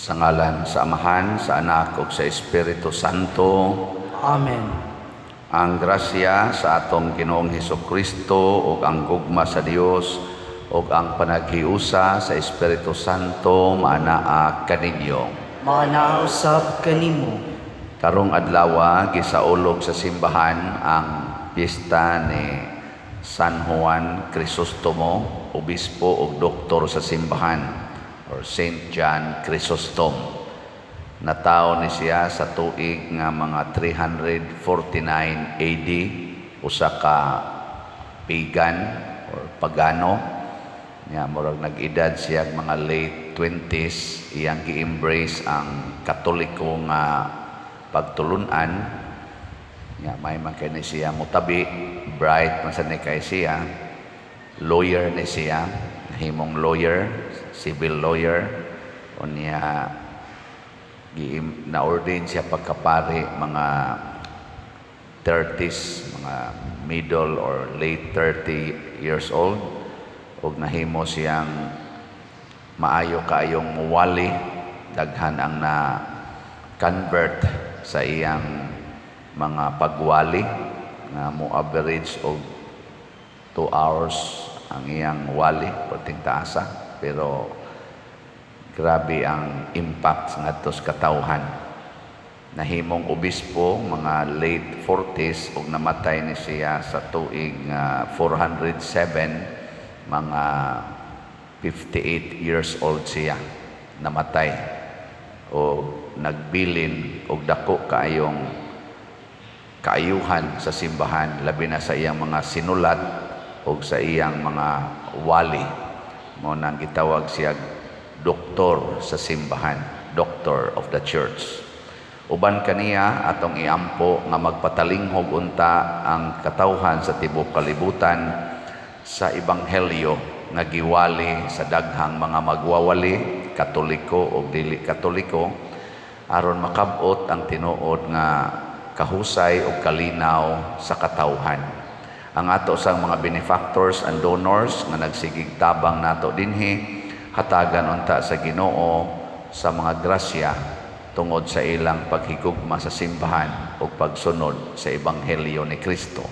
Sa ngalan sa Amahan, sa Anak ug sa Espiritu Santo. Amen. Ang grasya sa atong Ginoong Hesus Kristo ug ang gugma sa Dios ug ang panaghiusa sa Espiritu Santo maanaa kaninyo. Maanaa usab kanimo. Karong adlaw, gisaulog sa simbahan ang piyesta ni San Juan Crisostomo, obispo ug doktor sa simbahan, or Saint John Chrysostom. Natawo ni siya sa tuig nga mga 349 AD, usa ka pagan or pagano. Nya murag nag-edad siya mga late 20s, iyang gi-embrace ang Katoliko nga pagtulunan. Nya may man kay ni siya mutabi, bright man sa ni kay siya. Lawyer ni siya, himong lawyer, civil lawyer. Unya na-ordain siya pagkapari mga 30s, mga middle or late 30 years old, ug nahimo siyang maayo kaayong muwali, daghan ang na convert sa iyang mga pagwali nga mo average og 2 hours ang iyang wali perting taasa, pero grabe ang impact ngadto sa katawhan. Nahimong obispo mga late 40s ug namatay ni siya sa tuig nga 407, mga 58 years old siya namatay, o nagbilin og dako kaayong kaayuhan sa simbahan, labi na sa iyang mga sinulat o sa iyang mga wali. Mo nang gitawag siya doktor sa simbahan, doctor of the church. Uban kaniya atong iampo nga magpatalinghog unta ang katawhan sa tibuok kalibutan sa ebanghelyo nga giwali sa daghang mga magwawali, Katoliko o dili Katoliko, aron makab-ot ang tinuod nga kahusay o kalinaw sa katawhan. Ang ato sang mga benefactors and donors nga nagsigig tabang nato dinhi, hatagan unta sa Ginoo sa mga grasya tungod sa ilang paghigugma sa simbahan ug pagsunod sa ebanghelyo ni Kristo.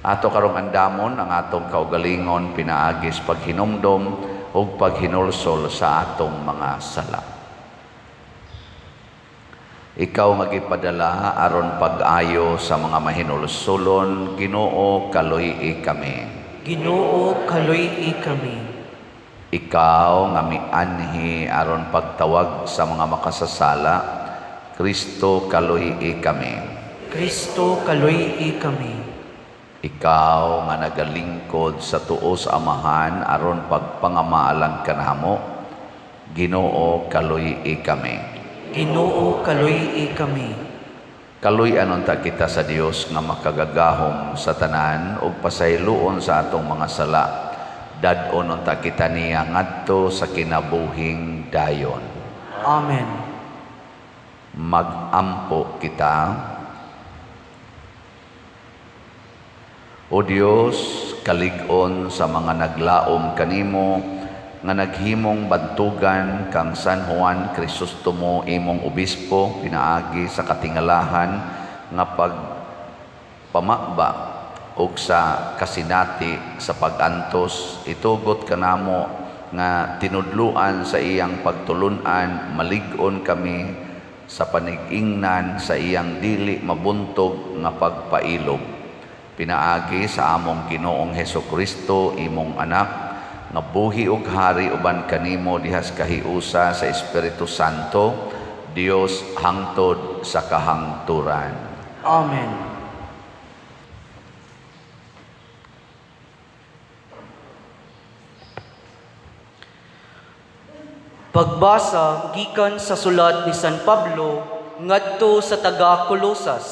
Ato karong andamon ang atong kaugalingon pinaagi sa paghinumdom ug paghinulsol sa atong mga sala. Ikaw nga gipadala aron pag-ayo sa mga mahinulsolon, Ginoo, kaluy-i kami. Ginoo, kaluy-i kami. Ikaw nga mianhi aron pagtawag sa mga makasasala, Kristo, kaluy-i kami. Kristo, kaluy-i kami. Ikaw nga nagalingkod sa tuo sa Amahan aron pagpangamaalang kanamo, Ginoo, kaluy-i kami. Ginoo, kaluy-i kami. Kaluy-an unta kita sa Dios nga makagagahom sa tanan ug pasayloon sa atong mga sala. Dad-on unta kita niya ngadto sa kinabuhing dayon. Amen. Mag-ampo kita. O Dios, kalig-on sa mga naglaom kanimo nga naghimong bantugan kang San Juan Crisostomo imong obispo pinaagi sa katingalahan nga pagpamaba ug sa kasinati sa pag-antos, itugot kanamo nga tinudluan sa iyang pagtulun-an, malig-on kami sa panig-ingnan sa iyang dili mabuntog nga pagpailog. Pinaagi sa among Ginoong Hesus Kristo, imong anak, nga buhi ug hari uban kanimo dihas kahiusa sa Espiritu Santo, Dios hangtod sa kahangturan. Amen. Pagbasa gikan sa sulat ni San Pablo ngadto sa taga Colosas.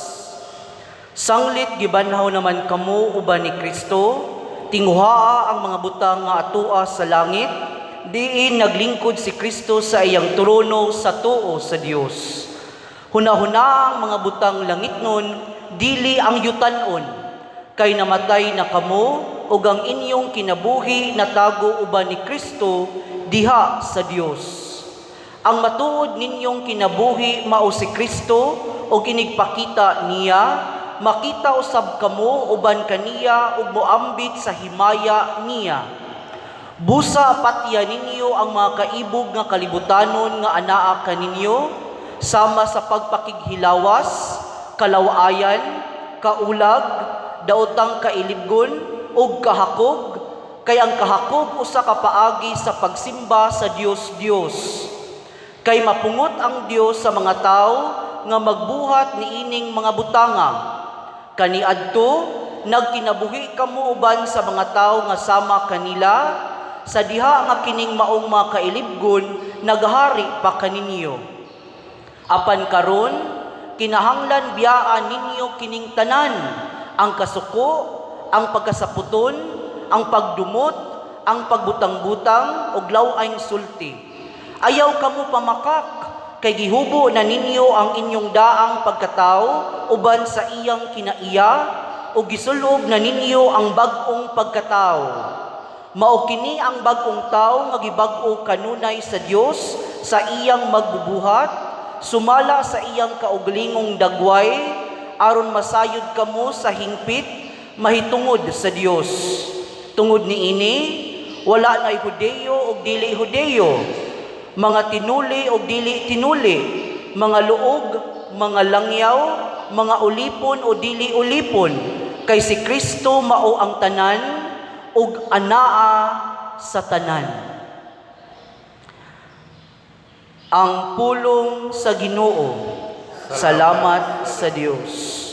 Sanglit gibanhaw naman kamo uban ni Kristo, tinguhaa ang mga butang nga atua sa langit, diin naglingkod si Kristo sa iyang trono sa tuo sa Dios. Hunahuna ang mga butang langitnon, dili ang yutanon, kay namatay na kamo ug ang inyong kinabuhi natago uban ni Kristo diha sa Dios. Ang matuod ninyong kinabuhi mao si Kristo ug inigpakita niya, makita usab kamo uban kaniya ug moambit sa himaya niya. Busa patya ninyo ang mga kaibog nga kalibutanon nga anaa kaninyo, sama sa pagpakighilawas, kalawayan, kaulag, daotang kailibgon ug kahakog, kay ang kahakog usa ka paagi sa pagsimba sa Dios-Dios. Kay mapungot ang Dios sa mga tawo nga magbuhat niining mga butanga. Kaniadto nagkinabuhi kamo uban sa mga tawo nga sama kanila, sa diha nga kining maong mga kailibgon naghari pa kaninyo. Apan karon kinahanglan biyaan ninyo kining tanan: ang kasuko, ang pagkasaputon, ang pagdumot, ang pagbutang-butang ug law-ayng sulti. Ayaw kamo pamakak, kay gihubo na ninyo ang inyong daang pagkatao uban sa iyang kinaiya ug gisulob na ninyo ang bag-ong pagkatao. Mao kini ang bag-ong tawo nga gibag-o kanunay sa Dios sa iyang magbubuhat, sumala sa iyang kaugalingong dagway, aron masayod kamo sa hingpit mahitungod sa Dios. Tungod niini, wala na'y Hudeyo ug dili Hudeyo, mga tinuli ug dili tinuli, mga luog, mga langyaw, mga ulipon o dili ulipon, kay si Kristo mao ang tanan ug anaa sa tanan. Ang pulong sa Ginoo. Salamat sa Dios.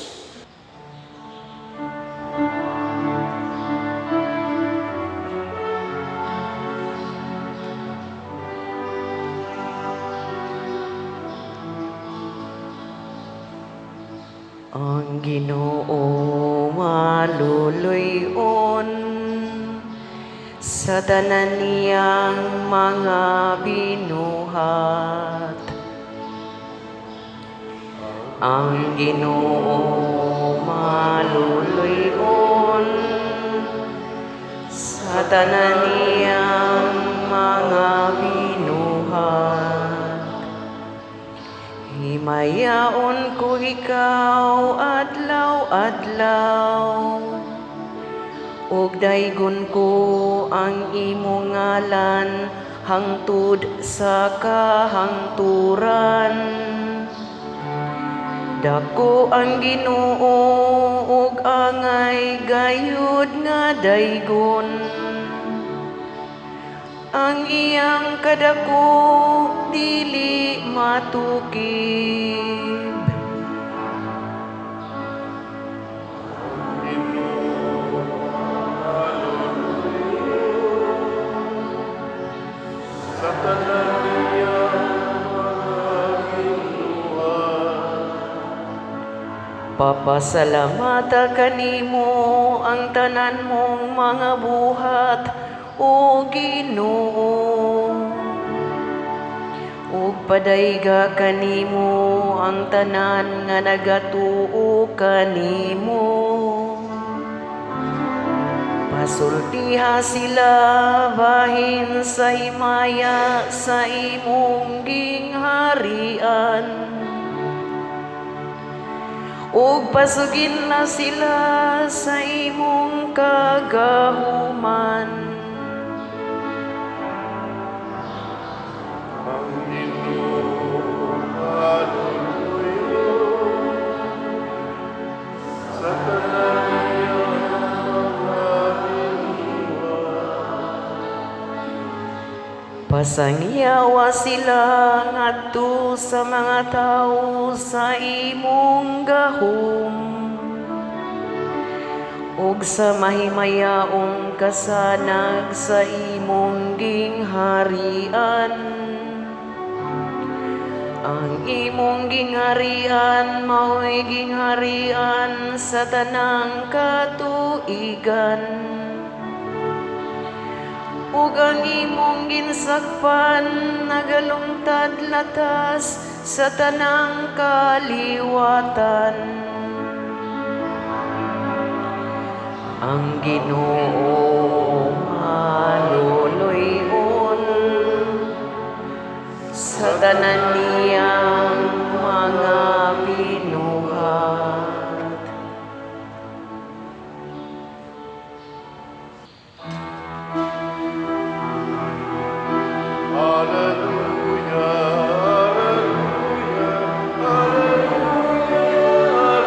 Ang Ginoo maluluy-on sa tanan niyang mga binuhat. Ang Ginoo maluluy-on sa tanan niyang mga binuhat. Himayaon ko ikaw adlaw-adlaw, ug daygon ko ang imong ngalan hangtod sa kahangturan. Dako ang Ginoo ug angay gayud nga daygon. Ang iyang kadako dili matukib. Sa tanan niyang mga binuhat. Papasalamata kanimo ang tanan mong mga buhat, o Ginoo. Ug padayga kanimo ang tanan nga nagatuo kanimo. Pasultiha sila bahin sa himaya sa imong gingharian. Ug pasugin na sila sa imong kagahuman. Ang Ginoo maluluy-on sa tanan niyang mga binuhat. Pasangyawa sila ngadto sa mga tawo sa imong gahom, ug sa mahimayaong kasanag sa imong gingharian. Ang imong gingharian mao'y gingharian sa tanang katuigan, ug ang imong ginsakpan nagalungtad latas sa tanang kaliwatan. Ang Ginoo maluluy-on sa Sa tanan niyang mga binuhat. Alleluia, alleluia, alleluia,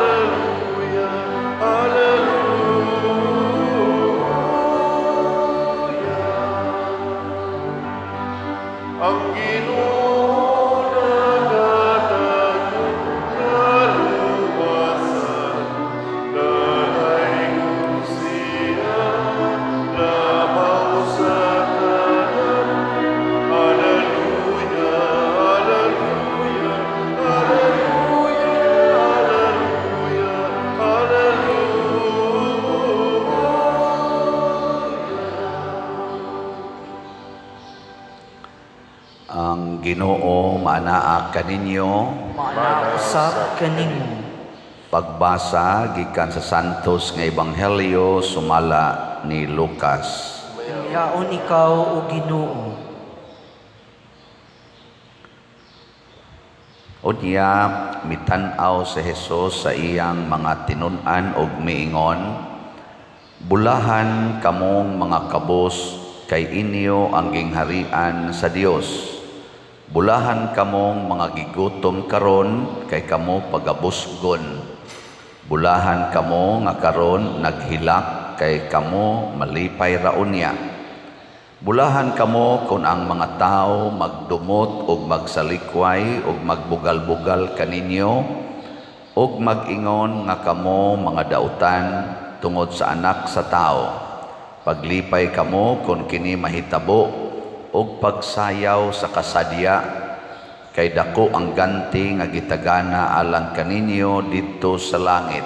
alleluia, alleluia. Ang Ginoo naghatag kaluwasan, Dalaygon siya, labaw sa tanan. Alleluia, alleluia, alleluia, alleluia, alleluia. Ang Ginoo maanaa kaninyo. Maanaa usab kanimo. Pagbasa gikan sa Santos nga Ebanghelyo sumala ni Lucas. Yaon ikaw, o Ginoo. Unya mitan-aw si Jesus sa iyang mga tinun-an og miingon, "Bulahan kamong mga kabos kay inyo ang gingharian sa Dios. Bulahan kamong mga gigutom karon kay kamo pagabusgon. Bulahan kamo nga karon naghilak kay kamo malipay ra unya. Bulahan kamo kung ang mga tao magdumot og magsalikway og magbugal-bugal kaninyo og mag-ingon nga kamo mga dautan tungod sa Anak sa Tao. Paglipay kamo kung kini mahitabo og pagsayaw sa kasadya kay dako ang ganti nga gitagana alang kaninyo didto sa langit.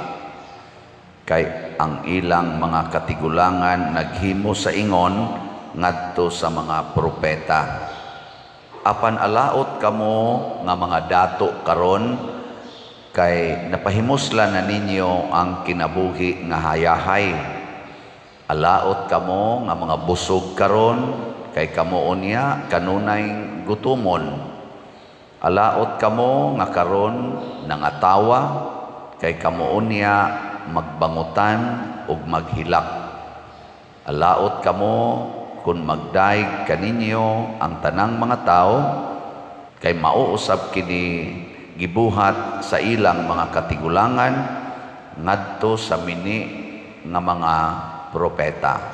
Kay ang ilang mga katigulangan naghimo sa ingon ngadto sa mga propeta. Apan alaot kamo nga mga dato karon kay napahimuslan na ninyo ang kinabuhi nga hayahay. Alaot kamo nga mga busog karon kay kamo unya kanunay gutumon. Alaot kamo nga karon nangatawa kay kamo unya magbangutan ug maghilak. Alaot kamo kung magdaig kaninyo ang tanang mga tao kay mauusab kini gibuhat sa ilang mga katigulangan ngadto sa mini nga mga propeta."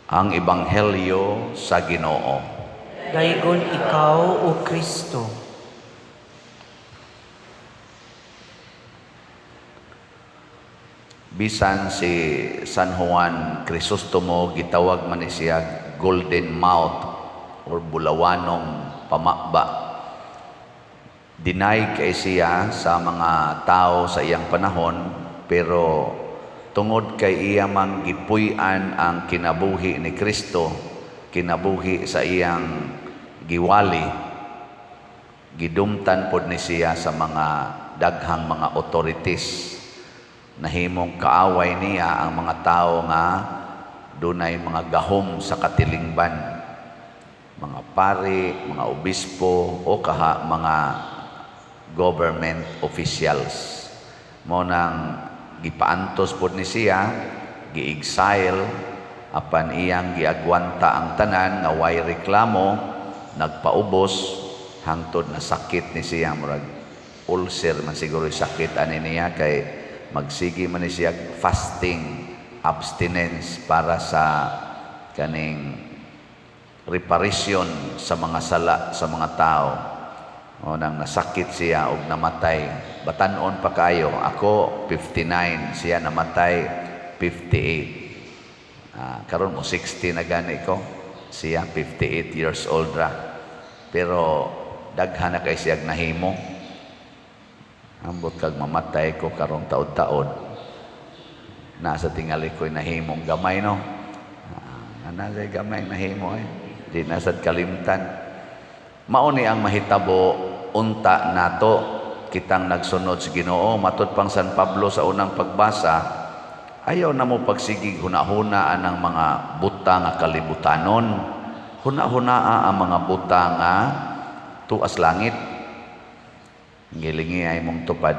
Ang Ebanghelyo sa Ginoo. Daygon ikaw, O Kristo. Bisan si San Juan Crisostomo gitawag man ni siya Golden Mouth or bulawanong pamaba. Deny kay siya sa mga tao sa iyang panahon, pero tungod kay iya mang gipuy-an ang kinabuhi ni Kristo, kinabuhi sa iyang giwali, gidumtan pod ni siya sa mga daghang mga authorities. Nahimong kaaway niya ang mga tao nga dunay mga gahom sa katilingban, mga pari, mga obispo o kaha mga government officials. Mao nang gipaantos pod ni siya, gi-exile, apan iyang giagwanta ang tanan nga way reklamo, nagpaubos hangtod nasakit ni siya, murag ulcer man siguro sakit ani niya kay magsige man ni siya fasting, abstinence para sa kaning reparation sa mga sala sa mga tao. O nang nasakit siya og namatay. Batan-on pa kayo. Ako 59, siya namatay 58. Karon mo 60 na gani ko. Siya 58 years old ra. Pero daghan na kay siya nahimo. Ambot kag mamatay ko karong taod-taod. Nasa tingali ko'y nahimong gamay, no? Nasa gamay nahimo eh. Di nasad kalimtan. Mao ni ang mahitabo unta nato kitang nagsunod sa Ginoo. Matud pang San Pablo sa unang pagbasa, ayaw na mo pagsigig hunahuna anang mga buta nga kalibutanon. Huna-hunaa ang mga butang nga tuas langit. Gilingi ay mong tupad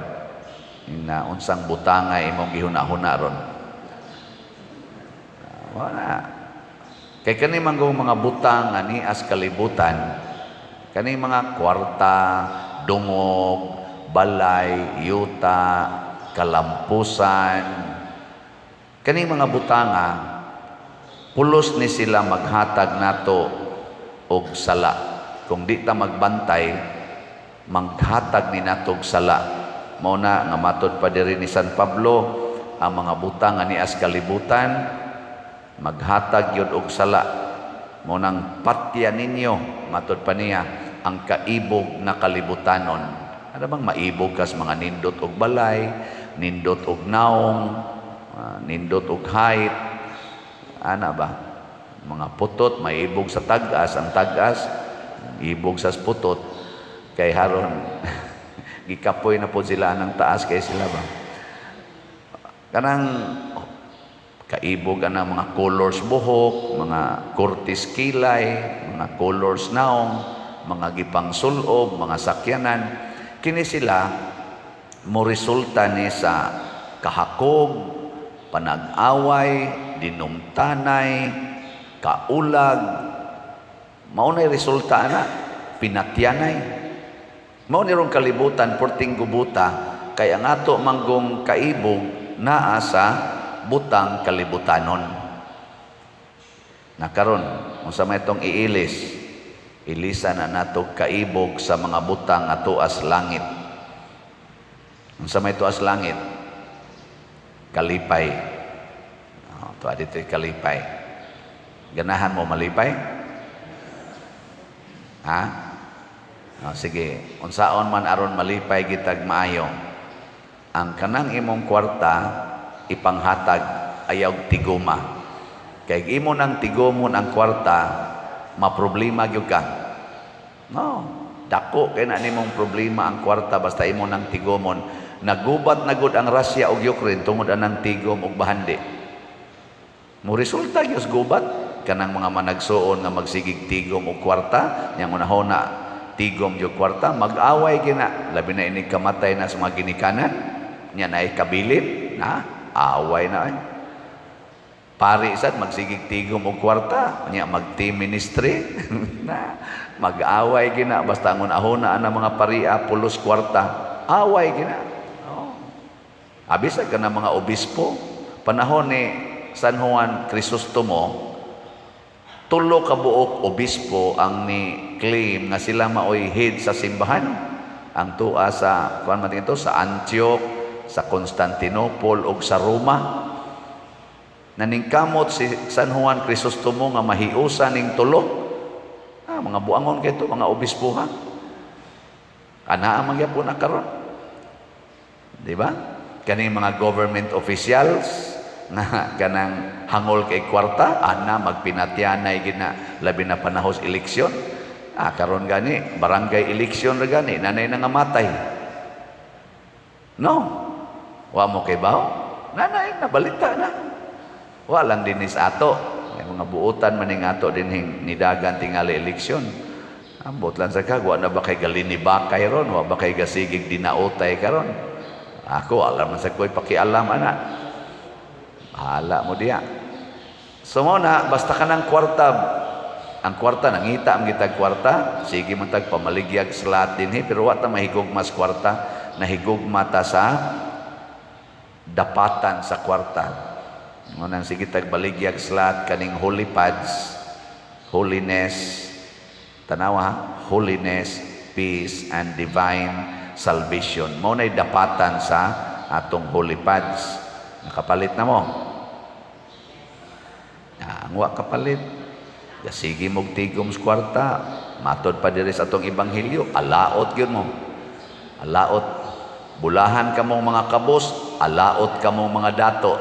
na unsang butanga imong gihuna-huna ron. Wala. Kay kani manggong mga butang nga nias kalibutan, kani mga kwarta, dungog, balay, yuta, kalampusan, kani mga butanga, pulos ni sila maghatag nato og sala. Kung di ta magbantay, maghatag ni nato og sala. Mao na nga matod pa diri ni San Pablo, ang mga butang nga nias kalibutan maghatag yun og sala. Mao nang patya ninyo, matod pa niya, ang kaibog na kalibutanon. Ano bang maibog kas mga nindot og balay, nindot og naong, nindot og height, ana ba? Mga putot, maibog sa tag-as, ang tag-as, ibog sa putot, kay haron, gikapoy na po sila ng taas kay sila ba? Kanang kaibog ana mga colors buhok, mga kurtis kilay, mga colors naong, mga gipang sulob, mga sakyanan, kini sila mo resulta ni sa kahakog, panag-away, dinumtanay, kaulag. Mao nay resulta ana, pinatyanay. Mao ni rong kalibutan porting gubuta kay ang ato manggong kaibog naa sa butang kalibutanon. Na karon, unsa may itong iilis? Ilisa na nato kaibog sa mga butang nga tuas langit. Unsa may tuas langit? Kalipay. Oh, tuwa dito kalipay. Ganahan mo malipay? Ha? Oh, sige, unsaon man aron malipay gitag maayo. Ang kanang imong kwarta ipanghatag, ayaw tiguma. Kay imo nang tigumon ang kwarta, maproblema gyud ka. No, dako kay na nimong problema ang kwarta basta imo nang tigumon. Nagubat na gud ang Russia ug Ukraine tungod anang tigom og bahandi. Mo resulta gyud gubat kanang mga managsuon nga magsigig tigom og kwarta, nya unahona tigom gyud kwarta, mag-away gina, labi na inig kamatay na sa mga ginikanan, nya naay kabilin, na away na ay. Pari sad magsigig tigom og kwarta, nya mag-team ministry, na mag-away gina basta ang unahona ana mga paria pulos kwarta, away gina. Oh. Abisag ka na mga obispo, panahon ni San Juan Crisostomo, tulo ka buok obispo ang ni claim nga sila maoy head sa simbahan. Ang tua sa kuan man ito sa Antioch, sa Constantinople ug sa Roma. Naningkamot si San Juan Crisostomo nga mahiusa ning tulo. Ah, mga buangon kay to, mga obispo ha. Ana ang magyapon na karon. Di ba? Kaning mga government officials nga kanang hangol kay kwarta, ana magpinatyanay gina labi na panahos eleksyon. Ah, karon gani barangay election ra gani nanay na nga matay. No. Wa mo kay bawo? Nanay nabalita na. Wa lang dinis ato. May mga buotan maning ato dinhing nidagan tingali eleksyon. Ambot lang sa kag, wa na ba kay galinibakay ron, wa ba kay gasigig dinautay karon. Ako alam man sa ko'y pakialam ana. Bahala mo diya. So mo na, basta ka ng kwarta, ang kwarta, nangita ang gitag kwarta, sige man tag pamaligyag slot dinhi, pero wa ta mahigugmas kwarta, nahigugma ta sa dapatan sa kwarta. Mo nang sige tag baligyag slot kaning holy pads, holiness, tanawa ha, holiness, peace, and divine salvation. Mao na'y dapatan sa atong holy pads. Nakapalit na mo. Ah, ang wa kapalit. Sige mog tigom sa kwarta, matod pa diri sa atong ebanghelyo, alaot gyud mo. Alaot. Bulahan ka mong mga kabos, alaot ka mong mga dato.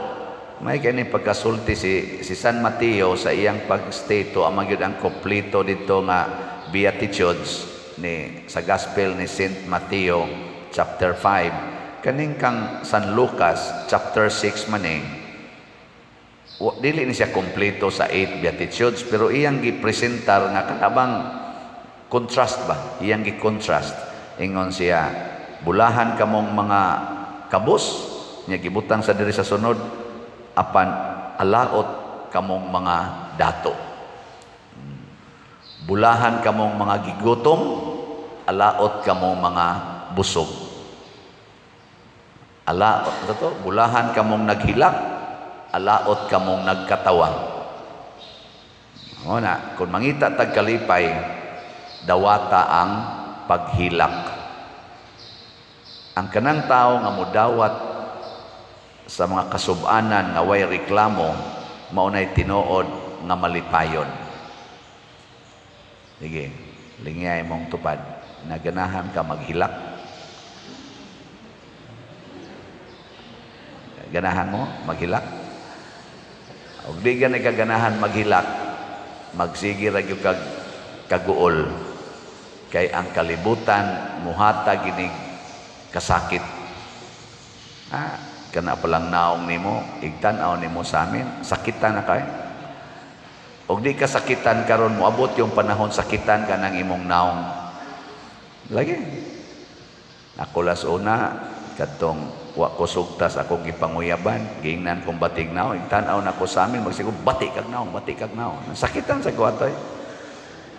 May kani pagkasulti si San Mateo sa iyang pag-state ang magyud ang kompleto dito nga Beatitudes ni sa Gospel ni Saint Mateo chapter 5, kaning kang San Lucas chapter 6 man eh. Dili ni siya kompleto sa eight Beatitudes, pero iyang gipresentar nga kanabang contrast ba, iyang gi-contrast. Ingon siya, "Bulahan kamong mga kabus," nya gibutang sa diri sa sunod, "apan alaot kamong mga dato." Bulahan kamong mga gigutom, alaot kamong mga busog. Alaot to, bulahan kamong naghilak, alaot kamong nagkatawa. Mao na, kung mangita tag kalipay, dawata ang paghilak. Ang kanang tao nga mudawat sa mga kasub-anan nga way reklamo, mao nay tinuod nga malipayon. Sige, lingiyay mong tupad. Naganahan ka maghilak? Ganahan mo maghilak? Og di gani ka ganahan maghilak, magsige ra gyud kag kaguol. Kay ang kalibutan muhatag ginig kasakit. Ah, kana pa lang naong nimo, igtan-aw nimo sa amin, sakitan na kay. Og di ka sakitan karon, moabot yung panahon sakitan ka ng imong naong. Lagi. Ako las una, katong wa ko sugtas akong gipanguyaban, giingnan kong batig naong, igtan-aw nako sa amin, magsigo, "Bati kag naong, bati kag naong." Sakitan sa ko atoy.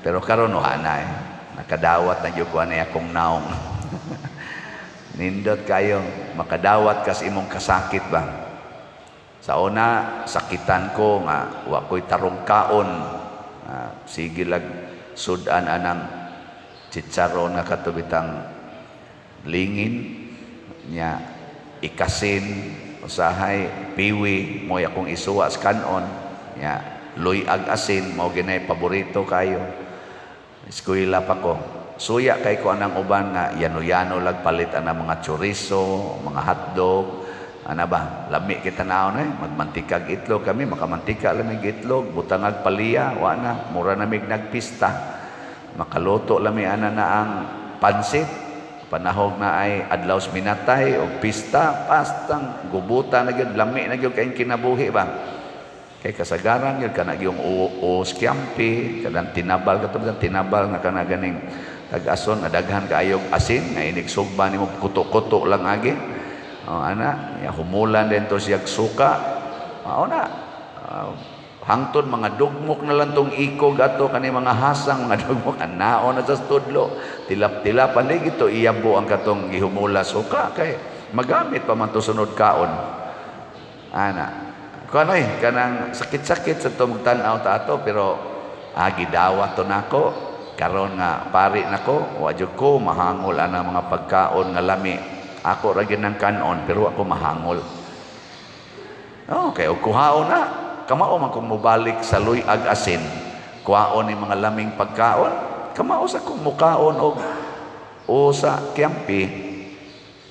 Pero karon wa na eh. Nakadawat na gyud ko ani akong naong. Nindot kayo, makadawat kas imong kasakit ba. Sa una, sakitan ko nga wa ko'y tarong kaon. Ah, sige lag sudan anang chicharon nga katubitang lingin nya ikasin, usahay piwi mo akong isuwa sa kanon nya luyag asin, mao ginay paborito kayo. Eskwela pa ko, suya kay ko anang uban nga yano-yano lag palit anang mga chorizo, mga hotdog ana ba. Lami kita naon eh, magmantikag itlog kami, makamantika lamig itlog, butangag paliya, wa na mura na mig nagpista. Makaluto lami ana na ang pansit panahog na ay adlaw sa minatay o pista, pastang gubuta na gyud, lami na gyud kayong kinabuhi ba. Kay kasagaran gyud kana gyung o skyampi, kanang tinabal, katong tinabal nga kana ganing tag-ason nga daghan kaayog asin nga inig sugba nimo kuto-kuto lang agi. O ana ya, humulan din to siyag suka, mao na. Hangtod mga dugmok na lang tong ikog ato kani mga hasang mga dugmok anao na sa tudlo, tilap-tilap palig ito, iyabo ang katong gihumula suka kay magamit pa man to sunod kaon ana. Kuan oy, kanang sakit-sakit sa to magtan-aw ta ato, pero gidawat to nako. Karon nga pari nako, wa jud ko mahangol ana mga pagkaon nga lami. Ako ra gyud nang kanon, pero ako mahangol. Oh, kay og kuhaon na, kamao man kung mobalik sa luyag asin, kuhaon ni mga laming pagkaon, kamao sa kung mukaon og o sa kyampi.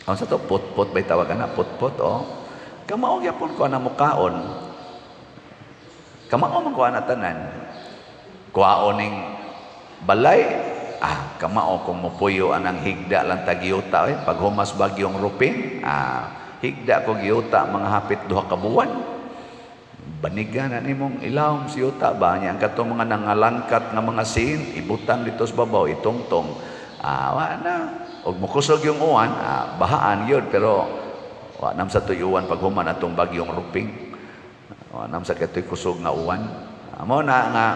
Ang sa to putput bay tawag ana, putput oh. Kamao gyapon ko ana mukaon. Kamao man ko ana tanan. Kuhaon ning balay, kamao kung mupuyo anang higda lang tagyuta eh, paghumas bagyong ruping, higda ko giyuta mga hapit 2 ka buwan. Baniga na nimong ilawom si yuta ba niya ang katong mga nangalangkat nga mga sin ibutang dito sa babaw, itungtong. Wa na og mukusog yung uwan, bahaan gyud, pero wa nam sa tuyuan paghuman atong bagyong ruping, wa nam sa katoy kusog nga uwan. Mao na nga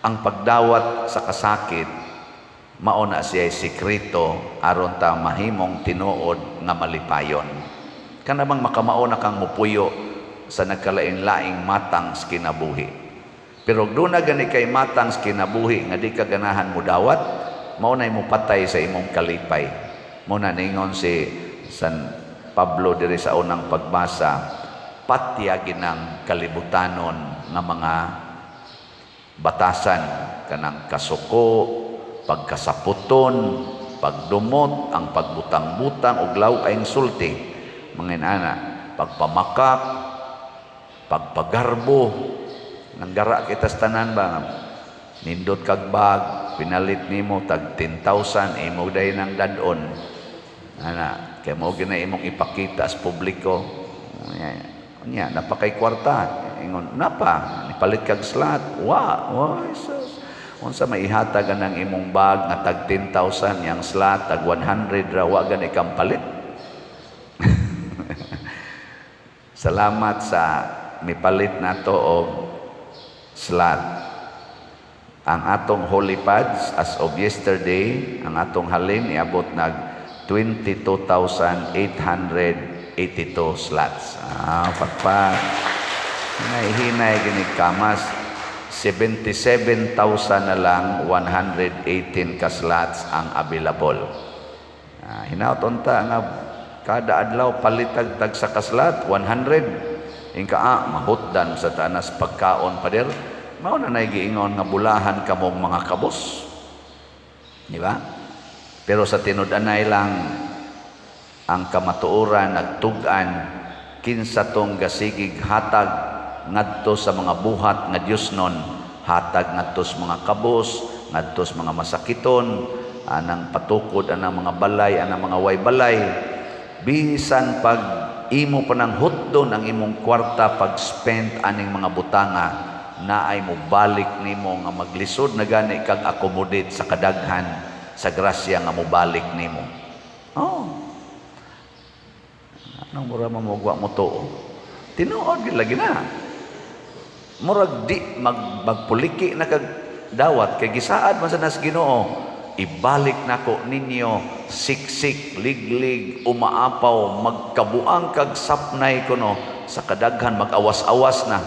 ang pagdawat sa kasakit mao na siya sekreto aron ta mahimong tinuod nga malipayon. Kana bang makamao na kang mupuyo sa nagkalain-laing matang sa kinabuhi. Pero doon na gani kay matang sa kinabuhi nga di ka ganahan mo dawat, mao na'y mupatay sa imong kalipay. Mao na ningon si San Pablo diri sa unang pagbasa, patyagin ang kalibutanon nga mga batasan, kanang kasuko, pagkasaputon, pagdumot, ang pagbutang-butang og law-aing sulti, mga inana, pagpamakak, pagpagarbo, nanggara kita sa tanan ba, nindot kag bag, pinalit nimo tag 10,000, imo day nang dadon, ana, kay mo gina imong ipakita sa publiko. Nya, napakay kwarta. Ingon, napa, nipalit kag slot. Wa, wa, Jesus. Unsa may ihatag anang imong bag nga tag 10,000 yang slot tag 100 ra, wa gani kang palit. Salamat sa mipalit nato og slot. Ang atong holy pads as of yesterday, ang atong halin iabot nag 22,882 slots. Ah, pakpak. Hinay-hinay ginig kamas. 77,000 na lang 118 ka slots ang available. Ah, hinaut unta nga kada adlaw palitag tag sa kaslat 100. Ingka ah, mahutdan sa tanas pagkaon, pader. Mao na nay giingon nga bulahan kamong mga kabos. Di ba? Pero sa tinud-anay lang ang kamatuoran nagtug-an kinsa tong gasigig hatag ngadto sa mga buhat nga Dios nun, hatag ngadto sa mga kabos, ngadto sa mga masakiton, anang patukod anang mga balay, anang mga way balay. Bisan pag imo pa nang hutdon ang imong kwarta pag spend aning mga butanga, naay mo balik nimo nga maglisod na gani kag accommodate sa kadaghan sa grasya nga mobalik nimo. Oh. Anong mura mamugwa mo tuo? Tinuod gyud lagi na. Murag di magpuliki na kag dawat kay gisaad man sa nas Ginoo. Ibalik nako ninyo siksik, liglig, umaapaw, magkabuang kag sapnay kuno sa kadaghan, mag-awas-awas na.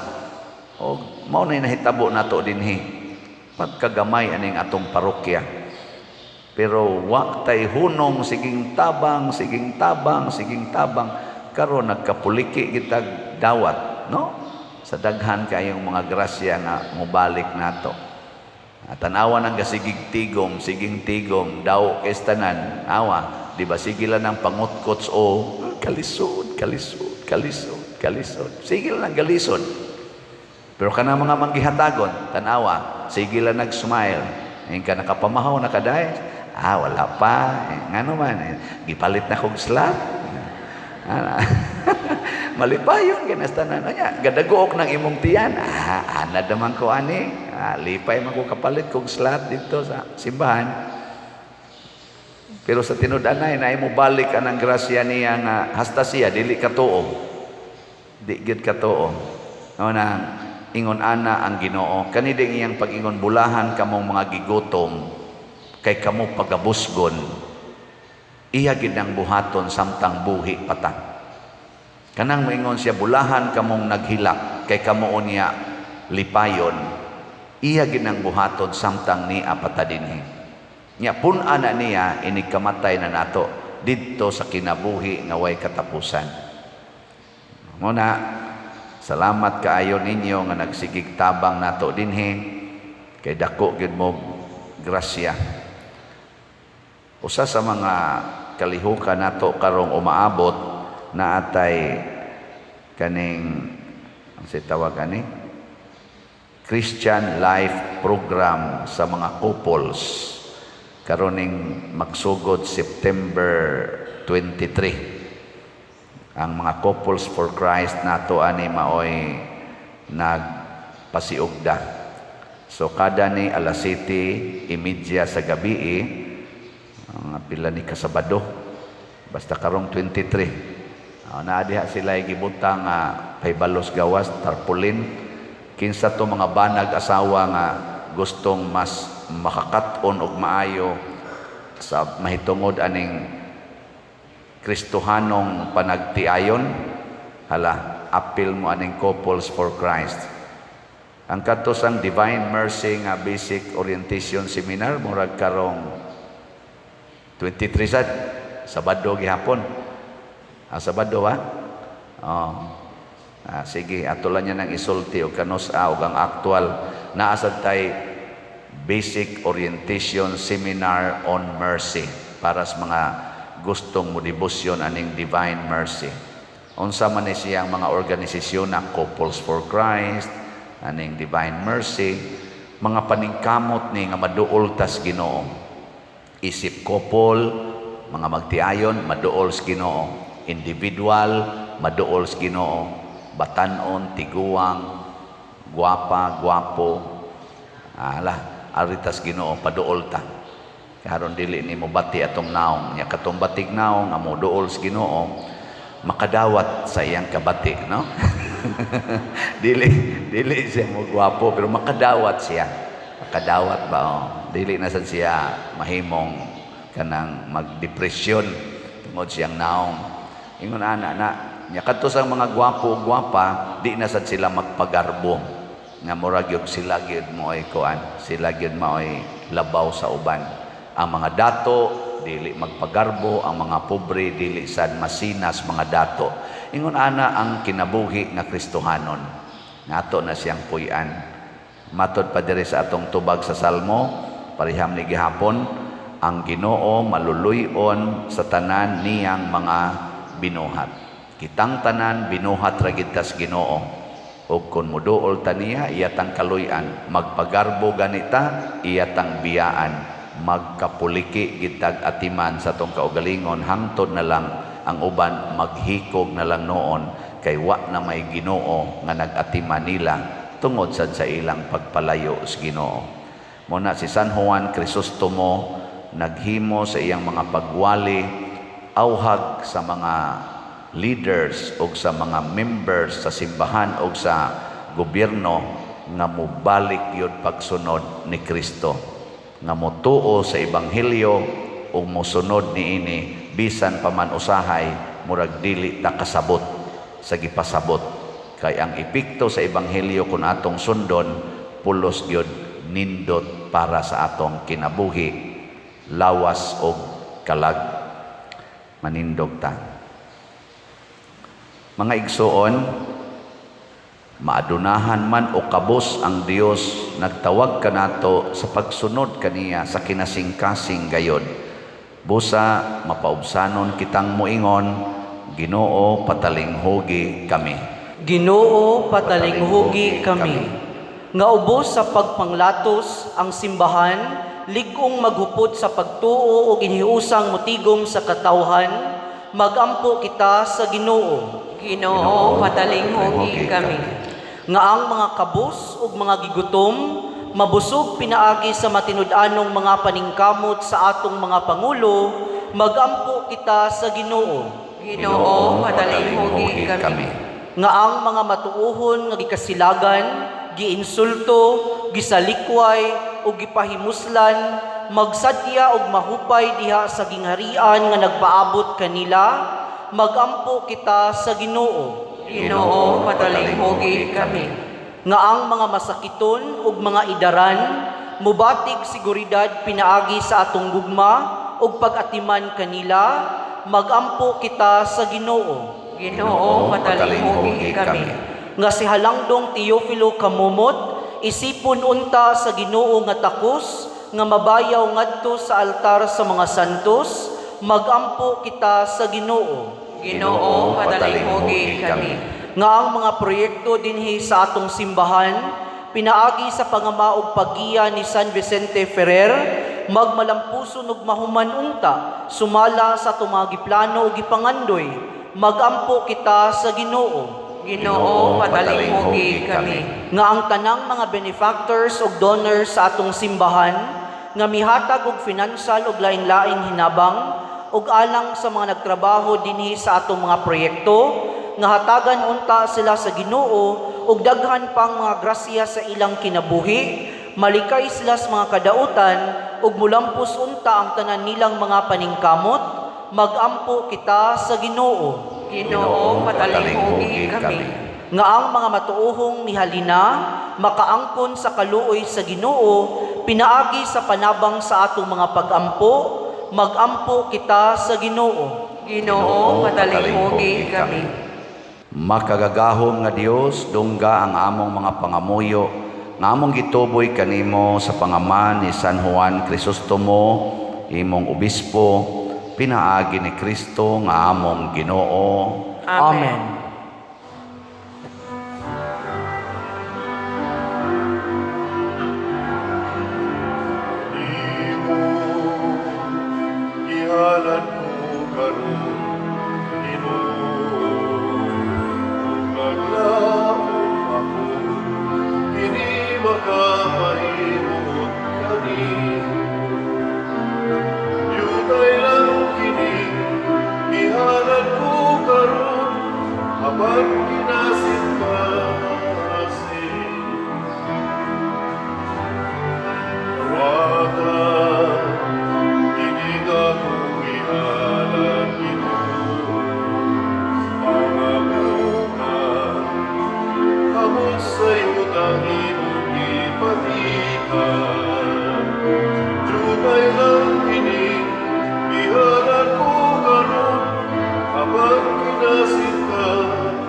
O mao na nahitabo nato dinhi. Pagkagamay aning atong parokya. Pero wa tay hunong, siging tabang, siging tabang, siging tabang, karon nagkapuliki kitag dawat, no? Sa daghan kayong mga grasya nga mobalik nato. At tanawa ng gasigig tigom, siging tigom, daw kay tanan, awa, di ba sige lang ang pangutkots o kalisod, kalisod, kalisod, kalisod. Sige lang galisod. Pero kana mga manggihatagon, tanawa, sige lang nag-smile. Ngayon ka nakapamahaw na kaday, ah, wala pa. Eh, ngano man, eh, gipalit na kong slot. Ah, malipayon kinastanan niya. Gadagook ng imong tiyan. Ah, anad naman ko ani. Ah, lipay man ko kapalit kong slot dito sa simbahan. Pero sa tinud-anay na imo balik anang grasya niya nga hasta siya dili katuo. Di gyud katuo. No na ingon ana ang Ginoo. Kani ding iyang pag-ingon, bulahan kamong mga gigutom kay kamo pagabusgon. Iya gid ang buhaton samtang buhi pata. Kanang moingon siya, bulahan kamong naghilak kay kamo unya lipayon. Iya gid ang buhaton samtang niya pata dinhi. Nya pun-a na niya inig kamatay na nato didto sa kinabuhi nga way katapusan. Muna, salamat kaayo ninyo nga nagsigig tabang nato dinhi kay dako gyud mo grasya. Usa sa mga kalihukan nato karong umaabot na atay kaning ang si tawag ani Christian Life Program sa mga couples karoning magsugod September 23. Ang mga Couples for Christ nato ani maoy nagpasiugda. So kada ni alas 7:30 sa gabi, mga pila ni kasabado, basta karong 23. Naa diha sila gibutang paybalos gawas tarpaulin kinsa to mga banag asawa nga gustong mas makakat-on og maayo sa mahitungod aning Kristohanong panagtiayon, hala, apil mo aning Couples for Christ. Ang kadto sang Divine Mercy nga Basic Orientation Seminar murag karong 23 sad, Sabado gihapon. Ah, Sabado ba? Oh. Ah, sige, ato lang niya nang isulti og kanus-a og ang aktual naa sad tay Basic Orientation Seminar on Mercy para sa mga gustong mo debosyon aning Divine Mercy. Unsa man ni siyang mga organisasyon na Couples for Christ, aning Divine Mercy, mga paningkamot ni nga maduol tas Ginoo. Isip couple, mga magtiayon, maduol sa Ginoo. Individual, maduol sa Ginoo. Batanon, tiguang, guwapa, guwapo. Ala, aritas Ginoo, paduol ta. Karon dili ni mo bati atong naong. Nya katong batig naong nga mo duol sa Ginoo, makadawat sa iyang kabati, no? Dili dili siya mo gwapo pero makadawat siya. Makadawat ba, oh? Dili na sad siya mahimong kanang magdepresyon tungod siyang naong. Ingon ana na nya kadto sa mga gwapo ug gwapa, di na sad sila magpagarbo nga murag gyud sila gyud mo'y kuan, sila gyud mao'y labaw sa uban. Ang mga dato dili magpagarbo, ang mga pobre dili sad masinas mga dato. Ingon ana ang kinabuhi nga Kristohanon. Ngato na siyang puy-an. Matod pa diri sa atong tubag sa Salmo, pariham ni gihapon, ang Ginoo maluluy-on sa tanan niyang mga binuhat. Kitang tanan binuhat ra gid tas Ginoo. Ug kun moduol ta niya, iya tang kaluy-an. Magpagarbo ganita, iya tang biyaan. Magkapuliki gitag atiman sa atong kaugalingon, hangtod na lang ang uban maghikog na lang noon kay wa na may Ginoo nga nag-atiman nila tungod sad sa ilang pagpalayo sa Ginoo. Muna si San Juan Crisostomo naghimo sa iyang mga pagwali auhag sa mga leaders o sa mga members sa simbahan o sa gobyerno nga mobalik yun pagsunod ni Kristo, nga motuo sa ebanghelyo o mosunod niini bisan pa man usahay murag dili ta kasabot sa gipasabot, kay ang epekto sa ebanghelyo kun atong sundon pulos gyud nindot para sa atong kinabuhi, lawas og kalag. Manindog ta. Mga igsuon, maadunahan man o kabos ang Dios nagtawag kanato sa pagsunod kaniya sa kinasingkasing gayod. Busa mapaubsanon kitang moingon, Ginoo, patalinghugi kami. Ginoo, patalinghugi kami. Nga ubos sa pagpanglatos ang simbahan, lig-ong maghupot sa pagtuo ug inhiusang motigom sa katawhan, magampo kita sa Ginoo. Ginoo, patalinghugi kami. Nga ang mga kabus ug mga gigutom mabusog pinaagi sa matinud-anong mga paningkamot sa atong mga pangulo, magampo kita sa Ginoo. Ginoo, patalinghugi kami. Nga ang mga matuohon nga gikasilagan, giinsulto, gisalikway ug gipahimuslan, magsadya og mahupay diha sa gingharian nga nagpaabot kanila, magampo kita sa Ginoo. Ginoo, patalinghugi kami. Nga ang mga masakiton ug mga idaran mubatig seguridad pinaagi sa atong gugma ug pag-atiman kanila, magampo kita sa Ginoo. Ginoo, patalinghugi kami. Nga si Halangdong Teofilo Camomot isipon unta sa Ginoo nga takos nga mabayaw ngadto sa altar sa mga santos, magampo kita sa Ginoo. Ginoo, patalinghugi kami. Nga ang mga proyekto dinhi sa atong simbahan pinaagi sa pangama ug paggiya ni San Vicente Ferrer magmalampuson ug mahuman unta sumala sa atong mga giplano ug gipangandoy, magampo kita sa Ginoo. Ginoo, patalinghugi kami. Nga ang tanang mga benefactors ug donors sa atong simbahan nga mihatag og financial ug lain-laing hinabang ug alang sa mga nagtrabaho dinhi sa atong mga proyekto, nga hatagan unta sila sa Ginoo ug daghan pang mga grasya sa ilang kinabuhi, malikay sila sa mga kadautan ug mulampos unta ang tanan nilang mga paningkamot, magampo kita sa Ginoo. Ginoo, patalinghugi kami. Nga ang mga matuohong mihalina makaangkon sa kaluoy sa Ginoo pinaagi sa panabang sa atong mga pagampo, magampo kita sa Ginoo. Ginoo, patalinghugi kami. Makagagahom nga Dios, dungga ang among mga pangamuyo nga among gituboy kanimo sa pangaman ni San Juan Crisostomo, imong obispo, pinaagi ni Kristo nga among Ginoo. Amen. Nimo gihalad ko karon, Ginoo, naglaom. Sa yutang imong gipatikan. Dugay lang kini, bihanan ko karon, apan kinasing kasing.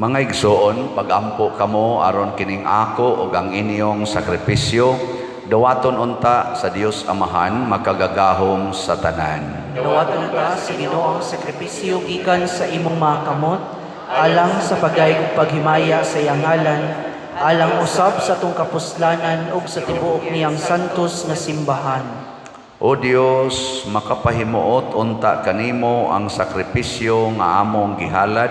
Mga igsoon, pagampo kamo aron kining ako ug ang inyong sakripisyo, dawaton unta sa Dios Amahan makagagahom sa tanan. Dawaton ta sa Ginoo ang sakripisyo gikan sa imong mga kamot, alang sa pagayig ug paghimaya sa iyang ngalan, alang usab sa atong kapuslanan ug sa tibuok niyang santos nga simbahan. O Dios, makapahimuot unta kanimo ang sakripisyo nga among gihalad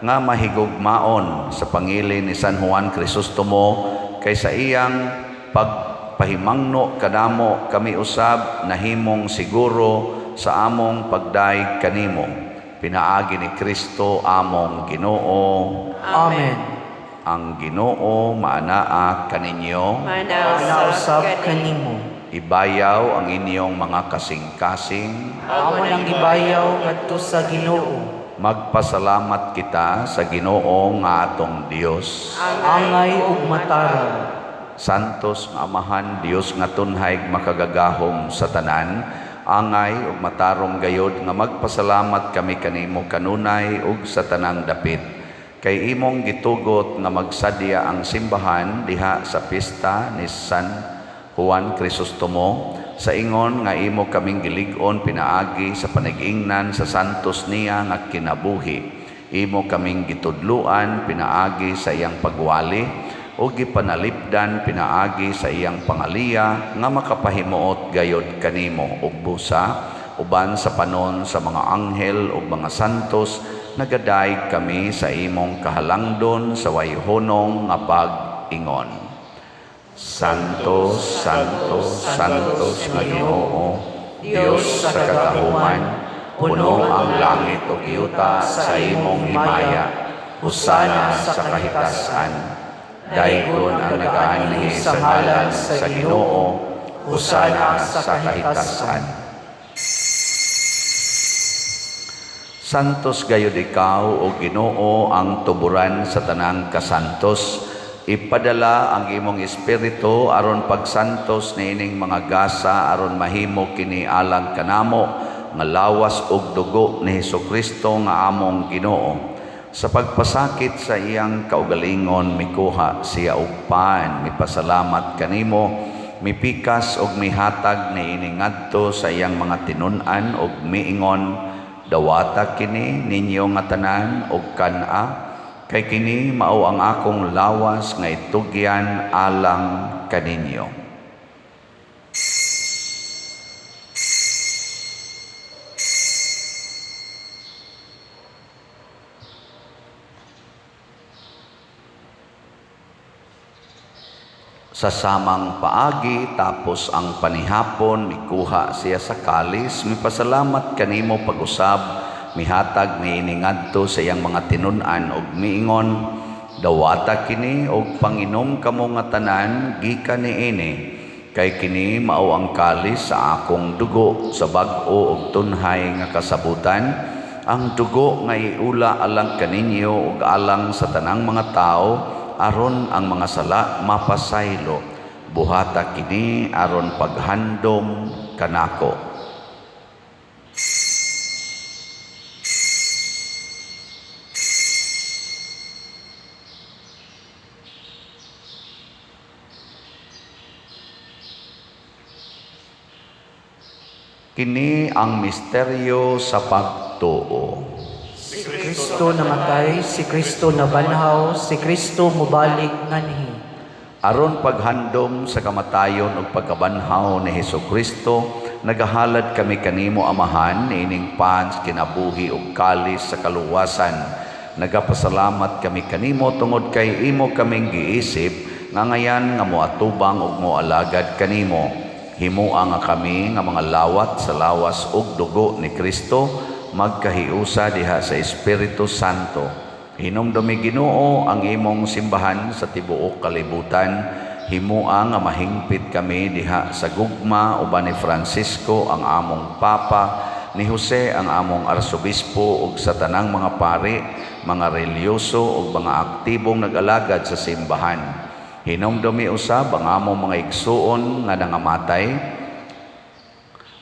nga mahigugmaon sa pangilin ni San Juan Crisostomo kay sa iyang pagpahimangno kanamo kami usab nahimong siguro sa among pagdayeg kanimo pinaagi ni Kristo among Ginoo. Amen. Ang Ginoo maanaa kaninyo. Nausab Manausab kanimo. Ibayaw ang inyong mga kasing-kasing. Amo nang gibayaw ngadto sa Ginoo. Magpasalamat kita sa Ginoo nga atong Dios. Angay ug matarong. Santos nga Amahan, Dios nga tunhay makagagahom sa tanan, angay ug matarong gayod nga magpasalamat kami kanimo kanunay ug sa tanang dapit. Kay imong gitugot nga magsadya ang simbahan diha sa pista ni San Juan Crisostomo sa ingon nga imo kaming gilig-on pinaagi sa panag-ingnan sa santos niya nga kinabuhi. Imo kaming gitudluan pinaagi sa iyang pagwali o gipanalipdan pinaagi sa iyang pangaliya nga makapahimuot gayod kanimo ug busa uban sa panon sa mga anghel ug mga santos nagadayeg kami sa imong kahalangdon sa wayhonong nga pag-ingon. Santo, Santo, Santos nga Ginoo, Dios sa kagahuman, puno ang langit ug yuta sa imong himaya. Hosana sa kahitasan. Daygon ang nagaanhi sa ngalan sa Ginoo. Hosana sa kahitasan. Santos gayud ikaw o Ginoo ang tuburan sa tanang kasantos. Ipadala ang imong espiritu aron pagsantos niining mga gasa aron mahimo kini alang kanamo nga lawas ug dugo ni Hesukristo nga among Ginoo. Sa pagpasakit sa iyang kaugalingon mikuha siya og pan, mipasalamat kanimo, mipikas og mihatag niini ngadto sa iyang mga tinun-an og miingon, dawata kini ninyo nga tanan og kan-a, kay kini mao ang akong lawas nga itugyan alang kaninyo. Sa samang paagi, tapos ang panihapon, mikuha siya sa kalis, mipasalamat kanimo pag-usab, mihatag niini ngadto sa iyang mga tinun-an og miingon, dawata kini og panginom kamo nga tanan gikan niini, kay kini mao ang kalis sa akong dugo sa bag-o og tunhay nga kasabutan, ang dugo nga iula alang kaninyo ug alang sa tanang mga tawo aron ang mga sala mapasaylo. Buhata kini aron paghandom kanako. Kini ang misteryo sa pagtuo. Si Kristo namatay, si Kristo nabanhaw, si Kristo mobalik nganhi. Aron paghandom sa kamatayon ug pagkabanhaw ni Hesukristo, nagahalad kami kanimo Amahan niining pans kinabuhi ug kalis sa kaluwasan. Nagapasalamat kami kanimo tungod kay imo kaming giisip nga ngayan nga moatubang ug moalagad kanimo. Himoa nga kami nga mga lawat sa lawas ug dugo ni Kristo magkahiusa diha sa Espiritu Santo. Hinumdumi Ginoo ang imong simbahan sa tibuok kalibutan. Himoa nga mahingpit kami diha sa gugma uban ni Francisco ang among Papa, ni Jose ang among arsobispo ug sa tanang mga pari, mga relihiyoso ug mga aktibong nag-alagad sa simbahan. Hinumdumi usab ang among mga igsuon nga nangamatay.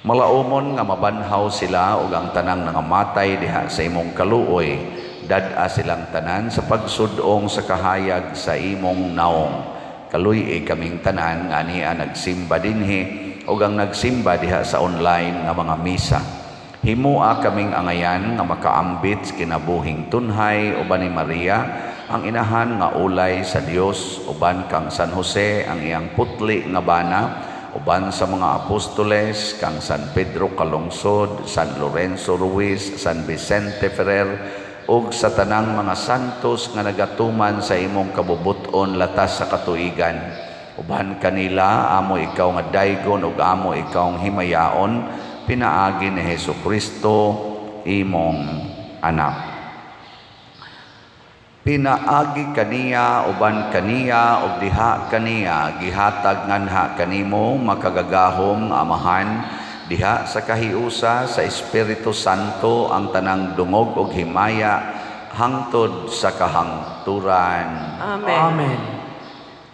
Malaumon nga mabanhaw sila ug ang tanang nangamatay diha sa imong kaluoy. Dad-a silang tanan sa pagsud-ong sa kahayag sa imong naong. Kaluy-i kaming tanan nga ania nagsimba dinhi ug ang nagsimba diha sa online nga mga misa. Himua kaming angayan nga makaambit sa kinabuhing tunhay uban ni Maria, ang inahan nga ulay sa Dios, uban kang San Jose ang iyang putli nga bana, uban sa mga apostoles kang San Pedro Calungsod, San Lorenzo Ruiz, San Vicente Ferrer ug sa tanang mga santos nga nagatuman sa imong kabubut-on latas sa katuigan. Uban kanila amo ikaw nga daygon ug amo ikaw himayaon pinaagi ni Hesus Kristo imong anak. Pinaagi kaniya, uban kaniya ug diha kaniya, gihatag nganha kanimo, makagagahom nga Amahan, diha sa kahiusa sa Espiritu Santo, ang tanang dungog ug himaya hangtod sa kahangturan. Amen. Amen.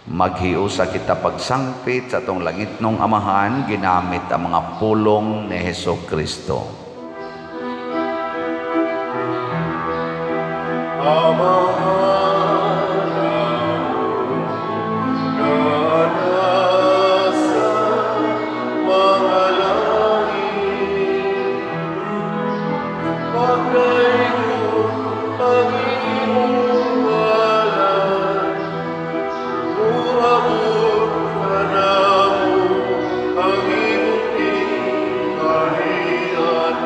Maghiusa kita pagsangpit sa atong langitnong Amahan ginamit ang mga pulong ni Hesus Kristo. Amahan nga nasa mga langit, pagdaygon ang imong ngalan, moabot kanamo ang imong gingharian.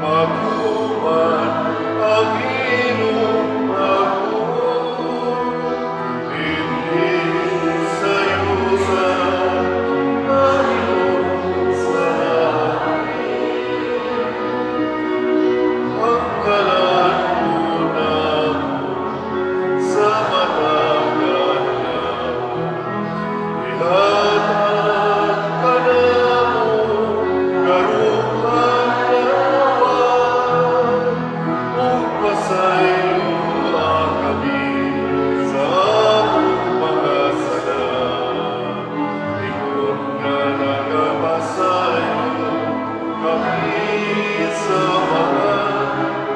Maghuman ang imong pagbuot, dinhi sa yuta, ayon sa langit. Ang kalan-on namo sa matag adlaw, ihatag kanamo karong adlaw, ug pasayloa kami sa among mga sala, ingon nga nagapasaylo kami sa mga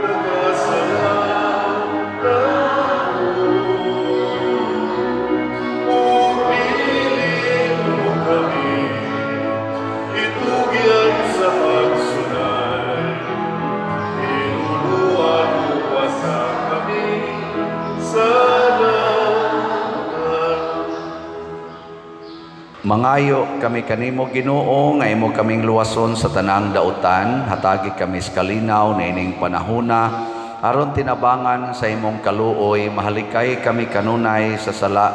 nagkasala namo. Ug dili mo kami itugyan sa pagsunay, hinuluan sa kami sa dautan. Mangayo kami kanimo, Ginoo, nga imo kaming luwason sa tanang dautan. Hatagi kami sa kalinaw niining panahona aron tinabangan sa imong kaluoy mahalikay kami kanunay sa sala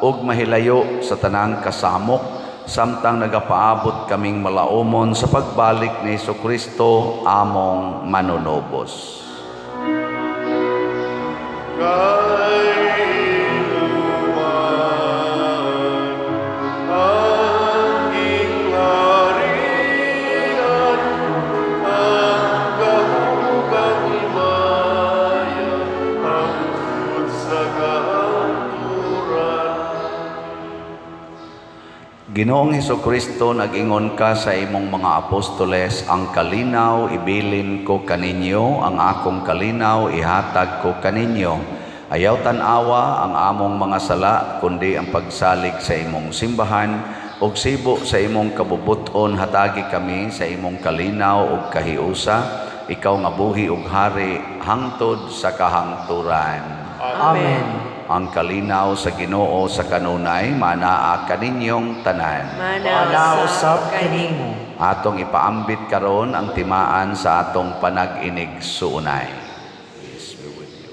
ug mahilayo sa tanang kasamok samtang nagapaabot kaming malaumon sa pagbalik ni Kristo among manunubos. Kay imo man ang gingharian, ang gahom ug ang himaya, hangtod sa kahangturan. Ginoong Kristo, nag-ingon ka sa imong mga apostoles, "Ang kalinaw ibilin ko kaninyo, ang akong kalinaw ihatag ko kaninyo." Ayaw tan-awa ang among mga sala, kundi ang pagsalig sa imong simbahan, ug sibo sa imong kabubuton hatagi kami sa imong kalinaw ug kahiusa, ikaw nga buhi ug hari hangtod sa kahangturan. Amen. Ang kalinaw sa Ginoo sa kanunay manaa kaninyong tanan. Mana usab kanimo. Atong ipaambit karon ang timaan sa atong panag-inig-suunay. Peace be with you.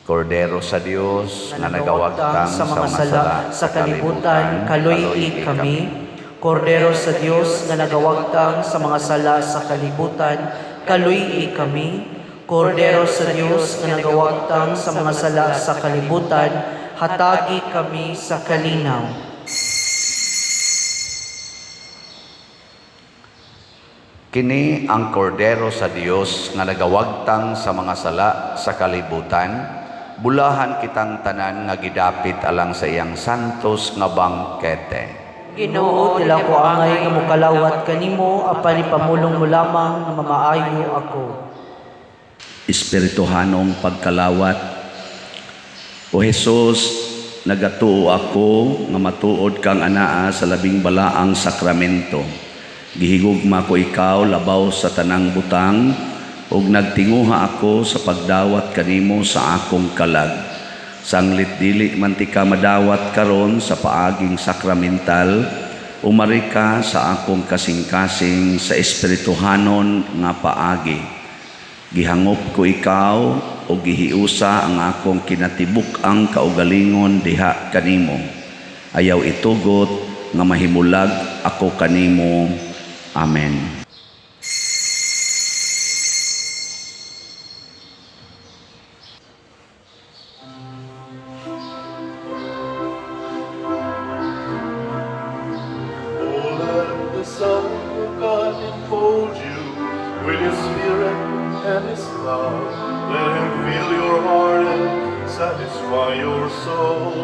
Kordero sa Dios nga nagawagtang sa mga sala sa kalibutan, kaluy-i kami. Kordero sa Dios nga nagawagtang sa mga sala sa kalibutan, kaluy-i kami. Kordero sa Dios nga nagawagtang sa mga sala sa kalibutan, hatagi kami sa kalinaw. Kini ang kordero sa Dios nga nagawagtang sa mga sala sa kalibutan. Bulahan kitang tanan nga gidapit alang sa iyang santos nga bangkete. Ginoo, dili ko angay nga mokalawat kanimo, apan ipamulong mo lamang nga mamaayo ako. Espirituhanong pagkalawat. O Jesus, nagatuo ako nga matuod kang anaa sa labing balaang sakramento. Gihigugma ko ikaw labaw sa tanang butang ug nagtinguha ako sa pagdawat kanimo sa akong kalag. Sanglit dili man tika madawat karon sa paaging sakramental, umari ka sa akong kasing-kasing sa espirituhanon nga paagi. Gihangop ko ikaw o gihiusa ang akong kinatibuk-ang kaugalingon diha kanimo. Ayaw itugot nga mahimulag ako kanimo. Amen. Oh, let the Son of God enfold you with His Spirit and His love. Let Him fill your heart and satisfy your soul.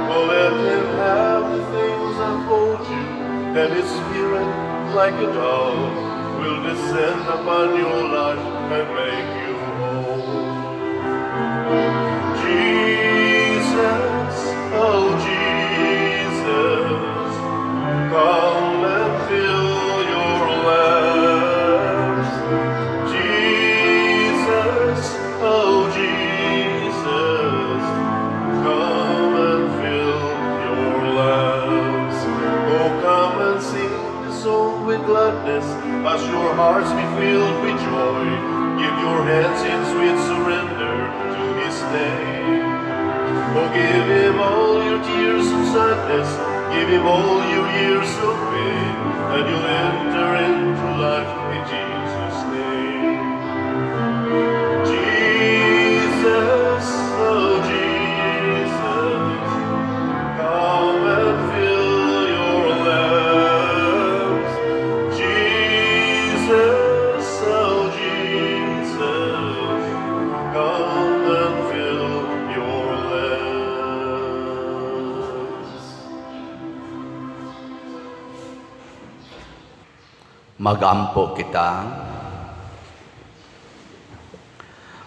Oh, let Him have the things that hold you, and His Spirit, like a dove, will descend upon your life and make you whole. Jesus, oh Jesus, come and fill your lamps. Jesus, oh Jesus, come and fill your lamps. Oh, come and sing the song with gladness as your hearts be filled with joy. Give your hands in sweet surrender to His name. Oh, give Him all your tears of sadness, give Him all your years of pain, and you'll enter into life in Jesus' name. Jesus, oh Jesus, come and fill your lamps. Jesus, oh Jesus, come and fill your lamps. Magampo kita.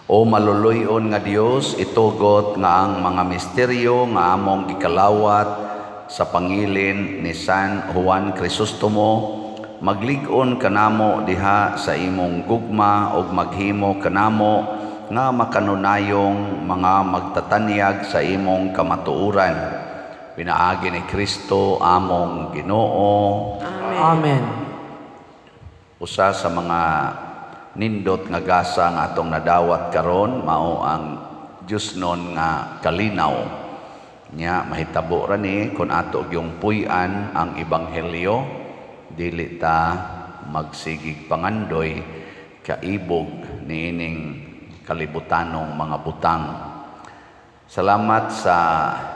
O maluluyon nga Dios, itugot nga ang mga misteryo nga among gikalawat sa pangilin ni San Juan Crisostomo, maglig-on kanamo diha sa imong gugma ug maghimo kanamo nga makanunayong mga magtatanyag sa imong kamatuoran. Pinaagi ni Kristo among Ginoo. Amen. Usa sa mga nindot nga gasa nga atong nadawat karon mao ang Diyosnon nga kalinaw. Nya mahitabo ra ni kun ato gyung puy-an ang ebanghelyo, dili ta magsigig pangandoy kaibog niining kalibutanong mga butang. Salamat sa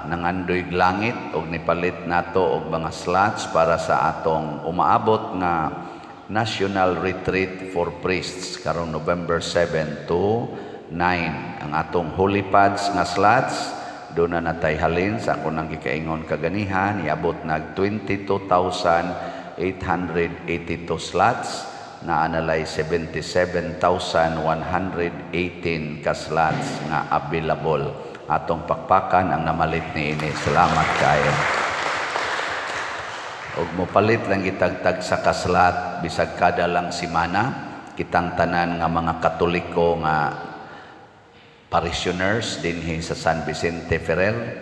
nangandoy langit og nipalit nato og mga slots para sa atong umaabot nga National Retreat for Priests karong November 7 to 9. Ang atong Holy Pads nga slots doon na natay halin sa akong nang gikaingon kaganihan, niabot nag 22,882 slots, na analay 77,118 ka slots nga available. Atong pakpakan ang namalit niini. Salamat kaayo. Og mopalit lang gitagtag sa kaslat bisag kada lang semana, kitang tanan nga mga Katoliko nga parishioners dinhi sa San Vicente Ferrer,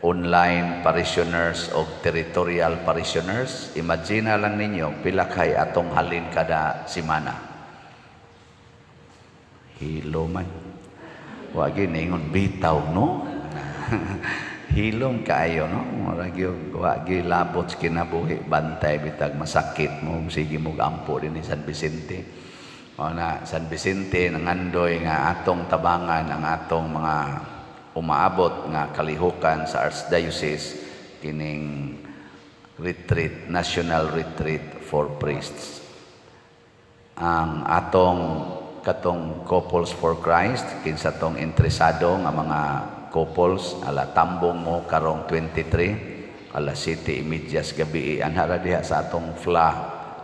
online parishioners o territorial parishioners. Imagine lang ninyo pila kay atong halin kada semana. Hilo man. Wa gyud ningon bitaw, no? Hilom kaayo, no? Mura gyud wa gyud labot sa kinabuhi, bantay bitag masakit mo sige mo gampo dinhi San Vicente. O na San Vicente nangandoy nga atong tabangan ang atong mga umaabot nga kalihukan sa Archdiocese kining retreat, National Retreat for Priests. Ang atong katong Couples for Christ, kinsa tong interesado nga mga couples, ala tambong mo karong 23 alas 7:30 sa gabi, anha ra diha sa atong FLA,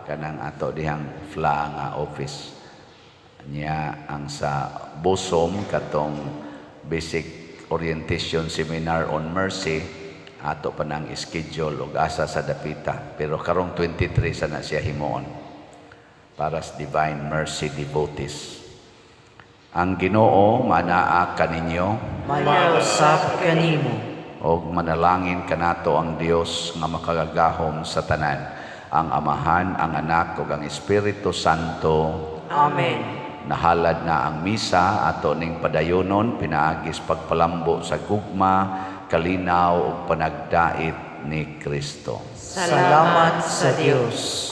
kanang ato dihang FLA nga office niya. Ang sa Bosom, katong Basic Orientation Seminar on Mercy, ato pa nang schedule og asa sa dapita, pero karong 23 sa na siya himuon para sa Divine Mercy devotees. Ang Ginoo manaa kaninyo. Mausab kanimo. Og manalangin kanato ang Dios nga makagagahom sa tanan, ang Amahan, ang Anak ug ang Espiritu Santo. Amen. Nahalad na ang misa, ato ning padayonon pinaagis pagpalambo sa gugma, kalinaw ug panagdait ni Kristo. Salamat sa Dios.